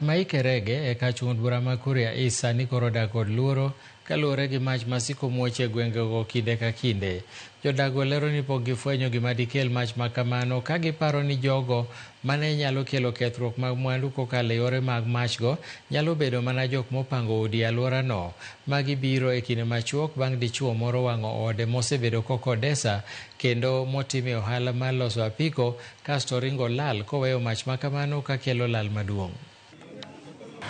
Ma Ikerege e kach od bura ma Kuria East sani koro odak kod luoro kaluwore gi mach masiko muoch e gwengego kinde ka kinde. Jodak go lero ni pok gifwenyo gima dikel mach ma kamano ka giparo ni jogo mane nyalo kelo kethruok mag mwandu kokalo e yore mag mach go nyalo bedo mana jok mopango udi e alworano. Magi biro e kinde machuok bang' dichuo moro wang'o ode mosebedo kokodesa kendo motime ohala mar loso apiko kasto ringo lal koweyo mach ma kamano kakelo lal maduong'.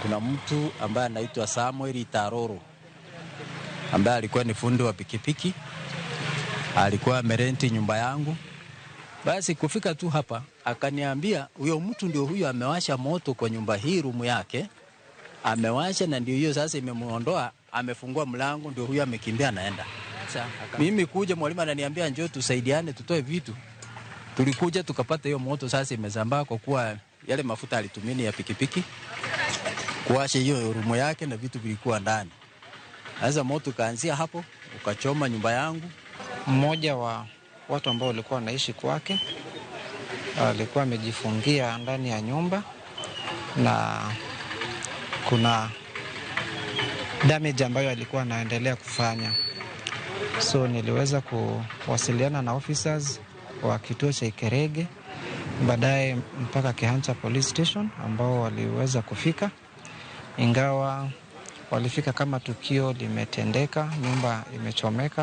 Kuna mtu ambaye anaitwa Samuel Itaroro ambaye alikuwa ni fundi wa pikipiki, alikuwa amerenti nyumba yangu. Basi kufika tu hapa akaniambia huyo mtu ndio huyo amewasha moto kwa nyumba hii, room yake amewasha, na ndio hiyo sasa imemuondoa, amefungua mlango, ndio huyo amekimbia anaenda. Sasa mimi kuja, mwalimu ananiambia njoo tusaidiane, tutoe vitu. Tulikuja tukapata hiyo moto sasa imesambaa, kwa kuwa yale mafuta alitumia ya pikipiki kuwasha hiyo room yake na vitu vilikuwa ndani. Sasa moto ukaanzia hapo ukachoma nyumba yangu. Mmoja wa watu ambao walikuwa wanaishi kwake alikuwa amejifungia ndani ya nyumba na kuna damage ambayo alikuwa anaendelea kufanya, so niliweza kuwasiliana na officers wa kituo cha Ikerege, baadaye mpaka Kehancha Police Station ambao waliweza kufika, ingawa walifika kama tukio limetendeka, nyumba imechomeka.